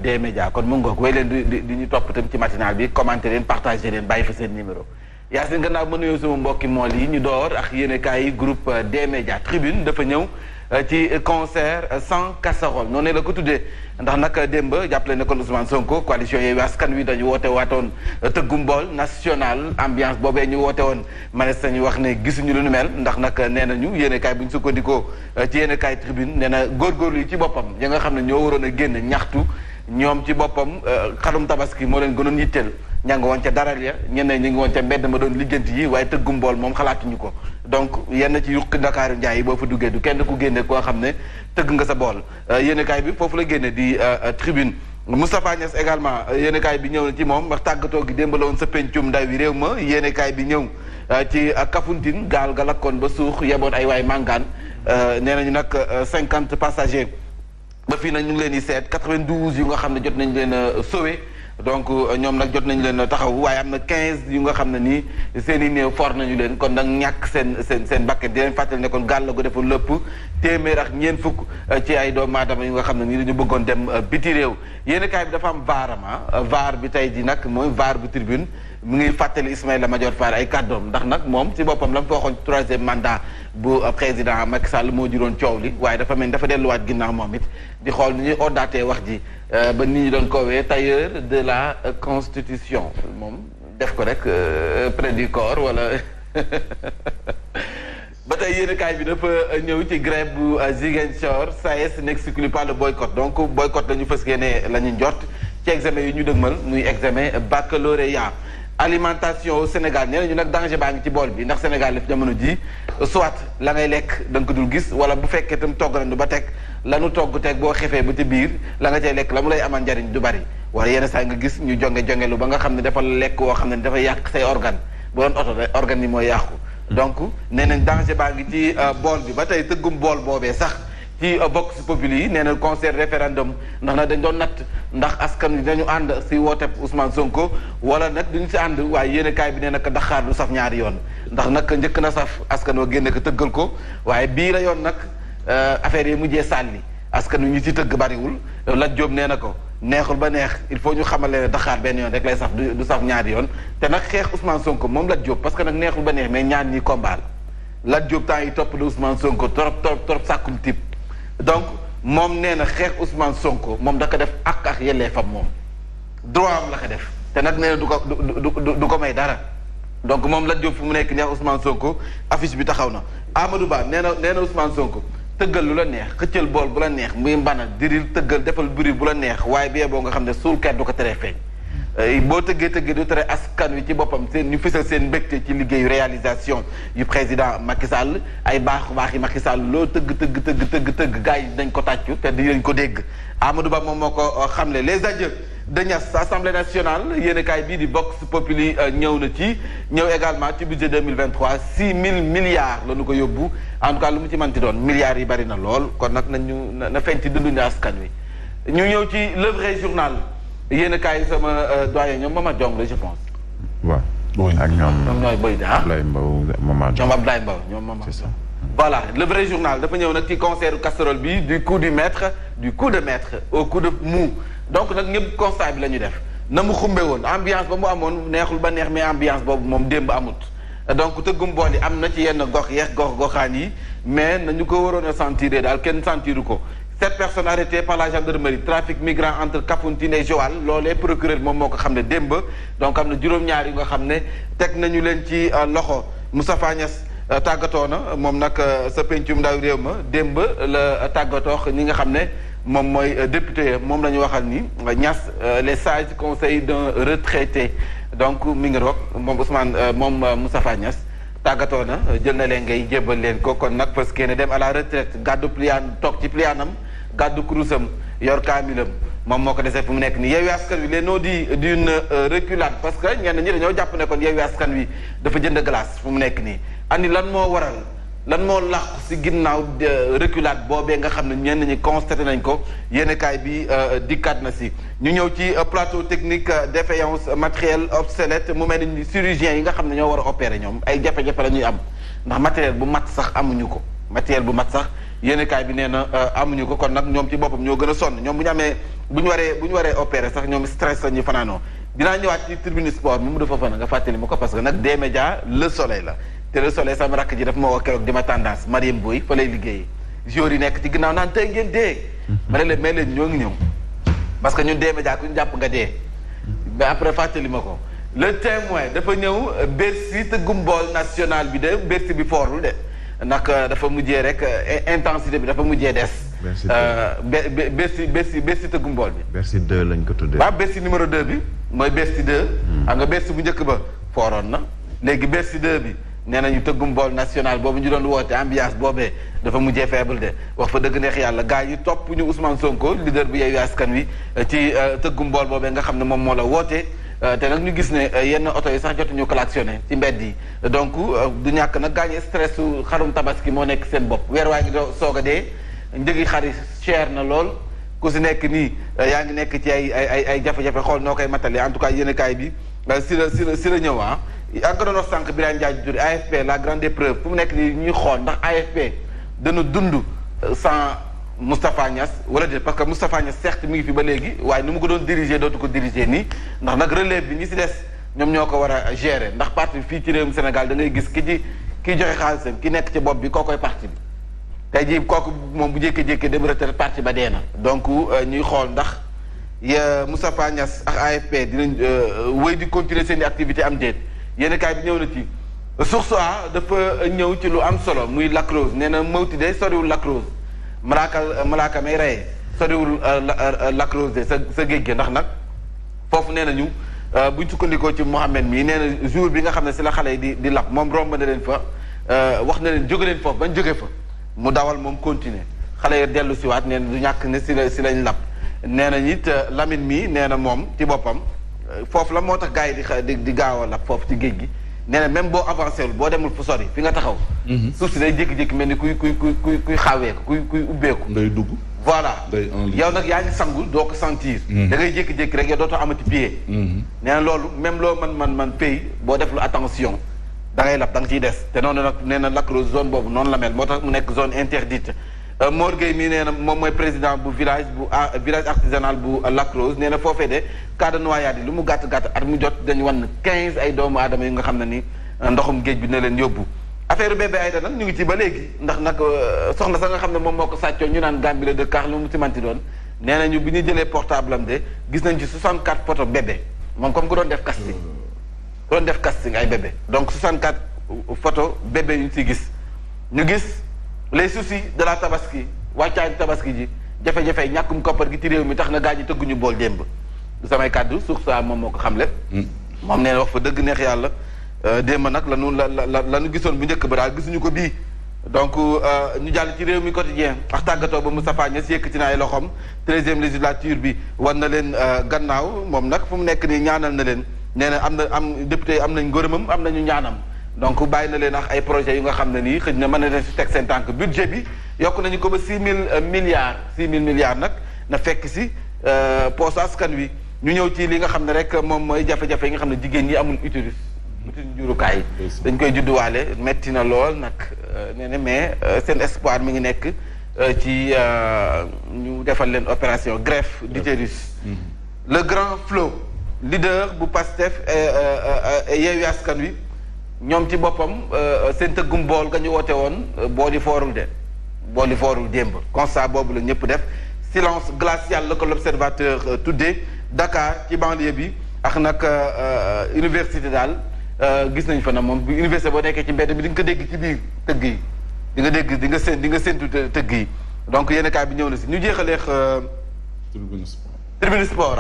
des médias kon mu ngoog way leen di ñu topp itam ci matinal bi commenter leen partager leen bàyyi fa seen numéro Yacine gannaaw ma nuyoo sama mbokki mool yi ñu door ak yéenekaay yi groupe des médias Tribune dafa ñëw ci concert sans casserole noonu la ko tuddee ndax nag démb jàppale ne kon Ousmane Sonko coalition Yewwi Askan Wi dañu woote waatoon tëggum bool national ambiance boobee ñu woote woon manes nañu wax ne gisuñu lu nu mel ndax nag nee nañu yéenekaay bu ñu sukkandikoo ci yéenekaay Tribune nee na góorgóorlu yi ci boppam ya nga xam ne ñoo waroon a génn ñaxtu ñoom ci boppam xarum tabaski moo leen gënoon yitteel ña nga woon ca daral ya ñeneen ñi ngi woon ca mbedd ma doon lijjanti yi waaye tëggum bool moom xalaatuñu ko donc yenn ci yuqi Ndakaaru njaay yi boo fa duggee du kenn ku génne koo xam ne tëgg nga sa bool yéenekaay bi foofu la génne di Tribune Moustapha Niasse également yéenekaay bi ñëw na ci moom wax tàggatoo gi démb la woon sa pencum ndaw yi réew ma yéenekaay bi ñëw ci Kafountine gaal ga lakkoon ba suux yeboon ay waay màngaan nee nañu nag 50 passagers ba fii nag ñu ngi leen di seet 92 yu nga xam ne jot nañ leen sauvé donc ñoom nag jot nañ leen taxaw waaye am na 15 yu nga xam ne nii seen i néew for nañu leen kon nag ñàkk seen bakket di leen fàttali ne kon gaal la ko defoon lépp téeméer ak ñeent fukk ci ay doomu aadama yu nga xam ne nii dañu bëggoon dem biti réew yéenekaay bi dafa am vaarama vaar bi tey ji nag mooy vaar bu Tribune mu ngi fàttali Ismaïla Madior Fall ay kàddoom ndax nag moom ci boppam la mu fa waxoon troisième mandat bu président Macky Sall moo juróon coow li waaye dafa mel ni dafa delluwaat ginnaaw moom it di xool ni ñuy oddaatee wax ji ba nit ñi doon koowee tailleur de la constitution moom def ko rek près du corps wala ba tey yéenekaay bi dafa ñëw ci grève bu Ziguinchor SAES n'exclut pas le boycott donc boycott la ñu fës yéene la ñu njort ci examen yi ñu dëgmal muy examen baccalauréat alimentation au Sénégal nee nañu nag danger baa ngi ci bool bi ndax Sénégal def jamono ji soit la ngay lekk da nga ko dul gis wala bu fekkee itam togg nañu ba teg lanu togg teg boo xefee ba ci biir la nga cay lekk la mu lay amal njariñ du bari wala yenn saa nga gis ñu jongelu ba nga xam ne dafa lekk woo xam ne dafa yàq say organe bu doon oto organe yi mooy yàqu donc nee nañ danger baa ngi ci bool bi ba tey tëggum bool boobee sax ci Vox Populi yi nee na concert référendum ndax nag dañ doon natt ndax askan wi dañu ànd si wooteb Ousmane Sonko wala nag duñu si ànd waaye yéenekaay bi nee na ko Dakar du saf ñaari yoon ndax nag njëkk na saf askan wa génne ko tëggal ko waaye bii la yoon nag affaire yi mujjee sàlli askan wi ñu ci tëgg bariwul Lat Diop nee na ko neexul ba neex il faut ñu xamal leen Dakar benn yoon rek lay saf du saf ñaari yoon te nag xeex Ousmane Sonko moom Lat Diop parce que nag neexul ba neex mais ñaan ñi combat la Lat Diop temps yi topp na Ousmane Sonko trop sàkkum type donc moom nee na xeex Ousmane Sonko moom da ko def ak yelleefam moom droit am la ko def te nag nee na du ko may dara donc moom Lat Diop fu mu nekk neex Ousmane Sonko affiche bi taxaw na Amadou Ba nee na Ousmane Sonko tëggal lu la neex xëccal bool bu la neex muy mbana diril tëggal defal buri bu la neex waaye bi boo nga xam ne suul kenn du ko teree feeñ boo tëggee du tere askan wi ci boppam seen ñu fësal seen mbégte ci liggéeyu réalisation yu président Macky Sall ay baax yi Macky Sall loo tëgg gars yi dañ ko tàccu te dinañ ko dégg Amadou Ba moom moo ko xamle les adieux de Niass Assemblée nationale yéenekaay bii di Vox Populi ñëw na ci ñëw également ci budget 2023 6 000 milliards la ñu ko yóbbu en tout cas lu mu ci manti doon milliards yi bari na lool kon nag nañu na feeñ ci dundu askan wi ñu ñëw ci le vrai journal yéenekaay yi sama doyen ñoom Mama Diong la je pense. waaw ak ñoom ñooy bëy de ah Abdoulaye Mbow Mama ñoom Abdoulaye Mbow ñoom Mama. c'est ça. Voilà le vrai journal dafa ñëw nag ci concert casserole bi du coup de maître au coup de mou donc nag ñëpp constat bi la ñu def na mu xumbe woon ambiance ba mu amoon neexul ba neex mais ambiance boobu moom démb amut donc tëggum bool yi am na ci yenn goxaan yi mais nañu ko waroon a sentir daal kenn sentiru ko 7 personnes arrêtées par la gendarmerie trafic migrant entre Kafountine et Joal loolee procureur moom moo ko xam ne démb donc am na juróom-ñaar yu nga xam ne teg nañu leen ci loxo Moustapha Niasse tàggatoo na moom nag sa pencum ndaw réew ma démb la tàggatoo ñi nga xam ne moom mooy député moom la ñu waxal ni Niasse les sages conseils d'un retraité donc mi ngi roog moom Ousmane moom Moustapha Niasse tàggatoo na jël na leen ngay jébbal leen ko kon nag parce que ne dem à la retraite gàddu pliaan toog ci pliaanam gàddu kurusam yor kaamilam moom moo ko desee fu mu nekk nii Yewwi Askan Wi les non-dits d'une reculade parce que ñenn ñi dañoo jàpp ne kon Yewwi Askan Wi dafa jënd glace fu mu nekk nii ani lan moo waral lan moo làqu si ginnaaw reculade boobee nga xam ne ñenn ñi constaté nañ ko yéenekaay bi dikkaat na si ñu ñëw ci plateau technique défaillance matériel obsolète mu mel ni chirurgiens yi nga xam ne ñoo war a opérer ñoom ay jafe-jafe la ñuy am ndax matériel bu mat sax amuñu ko yéenekaay bi nee na amuñu ko kon nag ñoom ci boppam ñoo gën a sonn ñoom bu ñu amee bu ñu waree opérer sax ñoom stress la ñuy fanaanoo dinaa ñëwaat ci tribune sport mi mu dafa fana nga fàttali ma ko parce que nag des médias le soleil la te le soleil sama rakk ji daf ma woo keroog di ma tendance Mariam Boy fa lay liggéeyee joueurs yi nekk ci ginnaaw naan tey ngeen dee ma ne leen mais leen ñoo ngi ñëw parce que ñun des médias ku ñu jàpp nga dee mais après fàttali ma ko le témoin dafa ñëw Bercy tëggum bool national bi de Bercy bi foorul de ndax dafa mujjee rek intensité bi dafa mujjee des Bercy tëggum bool bi Bercy 2 lañ ko tuddee waaw Bercy numéro 2 bi mooy Bercy 2 xam nga Bercy bu njëkk ba fooroon na léegi Bercy 2 bi nee nañu tëggum bool national boobu ñu doon woote ambiance boobee dafa mujjee faible de wax fa dëgg neex yàlla gars yi topp ñu Ousmane Sonko leader bi Yewwi Askan Wi ci tëggum bool boobee nga xam ne moom moo la woote te nag ñu gis ne yenn oto yi sax jotuñu klaxonné ci mbedd yi donc du ñàkk nag gaañe stress su xarum tabaski moo nekk seen bopp weer waa ngi soog a dee njëgi xari cher na lool ku si nekk nii yaa ngi nekk ci ay jafe-jafe xool noo koy matale en tout cas yéen kaay bi si la ñëw ah yaa nga doon wax sànq Birame Ndiaye Diouf AFP la grande épreuve fu mu nekk nii ñuy xool ndax AFP dana dund sans Moustapha Niass wala déet parce que Moustapha Niass certes mi ngi fi ba léegi waaye ni mu ko doon diriger dootu ko diriger nii ndax nag relève bi ñi si des ñoom ñoo ko war a gérer ndax parti fii ci réewum Sénégal da ngay gis kiy joxe xaalisam ki nekk ci bopp bi kookoy parti bi tey jii kooku moom bu jékkee-jékkee dem retraite parti ba dee na donc ñuy xool ndax Moustapha Niass ak AFP dinañ wéy di continuer seen i activité am déet yéen kaay bi ñëw na ci Source A dafa ñëw ci lu am solo muy Lac Rose nee na mawti de soriwul Lac Rose malaaka may reyee soriwul Lac Rose de sa géej gi ndax nag foofu nee nañu buñ sukkandikoo ci Mohamed mii nee na jour bi nga xam ne si la xale yi di lab moom romb na leen fa wax na leen jóge leen foofu bañ jóge fa mu dawal moom continuer xale yi dellu siwaat nee na du ñàkk ne si lañ lab nee na it Lamine mii nee na moom ci boppam foofu la moo tax gars yi di gaaw a lab foofu ci géej gi nee na même boo avancé wul boo demul fu sori fi nga taxaw suuf si day jékki-jékki mel ni kuy xaaweeku kuy ubbeeku ngay dugg voilà yow nag yaa ngi sangul doo ko sentir da ngay jékki-jékki rek yow dootoo amati pied nee na loolu même loo man pays boo def lu attention da ngay lab da nga ciy des te noonu nag nee na Lac Rose zone boobu noonu la mel moo tax mu nekk zone interdite Mor Gueye mii nee na moom mooy président bu village artisanal bu Lac Rose nee na foofee de cas de noyade yi lu mu gàtt-gàtt at mu jot dañu wan 15 ay doomu aadama yi nga xam ne ni ndoxum géej bi na leen yóbbu affaire bébé Aïda nag ñu ngi ci ba léegi ndax nag soxna sa nga xam ne moom moo ko sàccoon ñu naan Gambie la de kaax lu mu ci manti doon nee nañu bi ñu jëlee portable am de gis nañ ci 64 photo bébé moom comme ku doon def casting ay bébé donc 64 photo bébé yu ñu si gis ñu gis les soucis de la tabaski wàccaay tabaski ji jafe-jafe ñàkkum koppar gi ci réew mi tax na gaa ñi tëgguñu bool démb du samay kàddu Source A moom moo ko xamle moom nee na wax fa dëgg neex yàlla démb nag lanu gisoon bu njëkk ba daal gisuñu ko bii donc ñu jàll ci réew mi quotidien ak tàggatoo ba Moustapha Niasse yëkkati na ay loxoom 13e législature bi war na leen gannaaw moom nag fu mu nekk nii ñaanal na leen nee na am député am nañ ngërëmam am nañu ñaanam donc bàyyi na leen ak ay projets yu nga xam ne nii xëy na mën na leen si teg seen tànk budget bi yokk nañu ko ba 6 000 milliards nag na fekk si poche askan wi ñu ñëw ci li nga xam ne rek moom mooy jafe-jafe yi nga xam ne jigéen ñi amul utérus jurukaay dañ koy judduwaale metti na lool nag nee na mais seen espoir mi ngi nekk ci ñu defal leen opération greffe d'utérus le grand flot leader bu Pastef Yewwi Askan Wi ñoom ci boppam seen tëggum bool nga ñu woote woon booli foorul démb constat boobu la ñëpp def silence glacial la ko l'observateur tuddee Dakar ci banlieue bi ak nag université daal gis nañ fa na moom bu université boo nekkee ci mbedd bi di nga ko dégg ci biir tëgg yi di nga séntu tëgg yi donc yenn kaay bi ñëw na si ñu jeexaleex Tribune Sport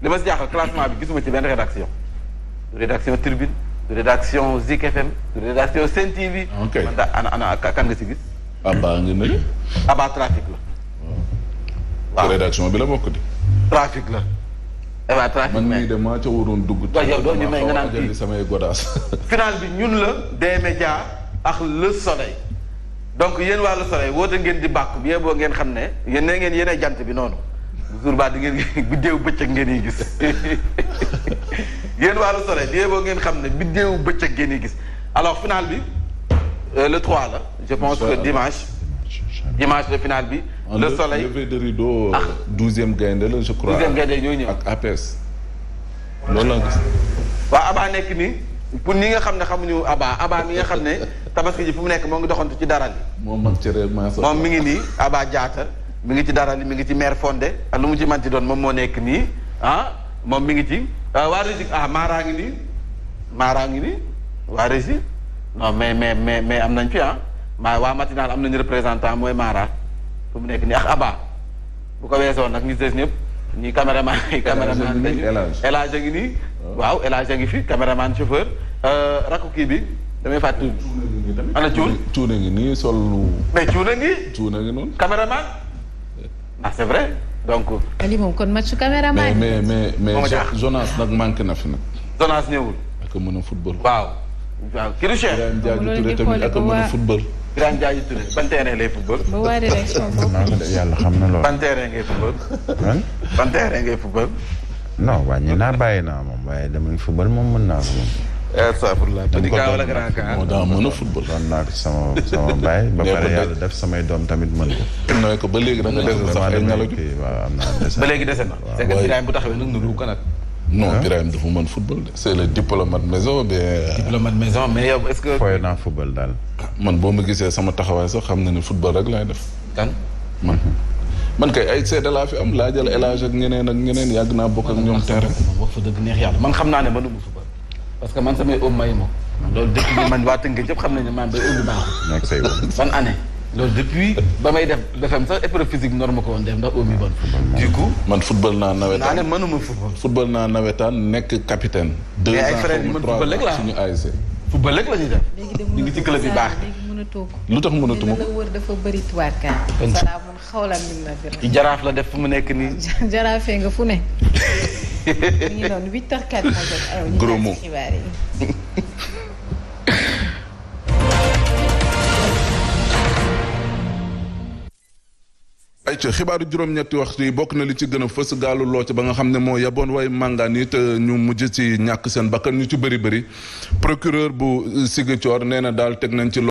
li ma si jaaxal classement bi gisuma ci benn rédaction Tribune rédaction Zik FM rédaction Sen TV. ok man daa ana kan nga si gis. Abba nga nële. Abba trafic la. waaw rédaction bi la bokk di. trafic la. Abba trafic man mii de maa ca waroon dugg. waaw yow doo ñu may nga naan kii samay godaas. final bi ñun la des médias ak le soleil donc yéen waa le soleil woote ngeen di bàkk bi boo ngeen xam ne yéen ne ngeen yéenay jant bi noonu bu jour ba di ngeen guddéew bëccëg ngeen yi gis. yéen waa Le Soleil bi boo ngeen xam ne biddeewu bëccëg ngeen di gis alors final bi le 3 la je pense que dimanche le final bi le soleil levé de rideau 12e gaynde la je crois. 12e gaynde ñooy ñëw ak APS. loolu laa gis. waaw Aba nekk nii pour ñi nga xam ne xamuñu Aba mi nga xam ne tabaski ji fu mu nekk moo ngi doxantu ci dara li. moom mag cere moom mi ngi nii Aba Diatta mi ngi ci dara li mi ngi ci maire Fondé ak lu mu ci manti doon moom moo nekk nii moom mi ngi ci waa Rési Mara ngi nii waa Rési non mais am nañ fi waa matinal am nañu représentant mooy Mara fu mu nekk nii ak Aba bu ko weesoon nag ñu des ñëpp ñi caméraman dañu El Hadj a ngi nii waaw El Hadj a ngi fi caméraman chauffeur rakku kii bi damay fàttali ana cuune ngi nii sol mais cuune ngi noonu caméraman c'est vrai donc Ali moom kon match caméraman mais Jonas nag manqué na fi nag Jonas ñëwul ak a mën a football waaw Kirouche Birame Diadji Touré tamit ak a mën a football Birame Diadji Touré ban terrain lay football ba waa rédaction boobu yàlla xam na loolu ban terrain ngay football ban terrain ngay football non wàññi naa bàyyi naa moom waaye damay football moom mën naa ko moom astafurlah petit cas wala grand cas moo daa mën a football doon naa ko sama baay ba pare yàlla def samay doom tamit mën ko nooy ko ba léegi da nga dese sax ay nelaw waaw am naa dese ba léegi dese na c'est que Birame bu taxawee nag nuru ko nag non Birame dafa mën football de c'est le diplomate maison mais yow est-ce que fooy naa football daal man boo ma gisee sama taxawaay sax xam na ne football rek laay def kan man kay ay seede laa fi am laa jël El Hadj ak ñeneen yàgg naa bokk ak ñoom terrain wax fa dëgg neex yàlla man xam naa ne mënuma football parce que man samay oom mayu ma loolu depuis man waa Tëngéej yëpp xam nañ ne man bay oom bi baaxul nekk say woon ban année loolu depuis ba may def BFM sax épreuve physique norme ko woon def ndax oom yi bon du coup man football naa nawetaan naa ne mënuma football naa nawetaan nekk capitaine 2 mais ay ans frères yi mën football rek la suñu ASC football rek la ñuy def ñu ngi ci club yi baax lu tax mënatuma la wër dafa bëri tuwaatkaan salaamun xawlan min la ci jaraaf la def fu mu nekk nii jaraafee nga fu ne mi ngi noonu 8h04 moo jot ayo ñu gros mot xibaar yi ay ca xibaaru juróom-ñetti waxtu yi bokk na li ci gën a fës gaalu looca ba nga xam ne moo yaboon way màngaan yi te ñu mujj ci ñàkk seen bakkan ñu ci bëri procureur bu Ziguinchor nee na daal teg nañ ci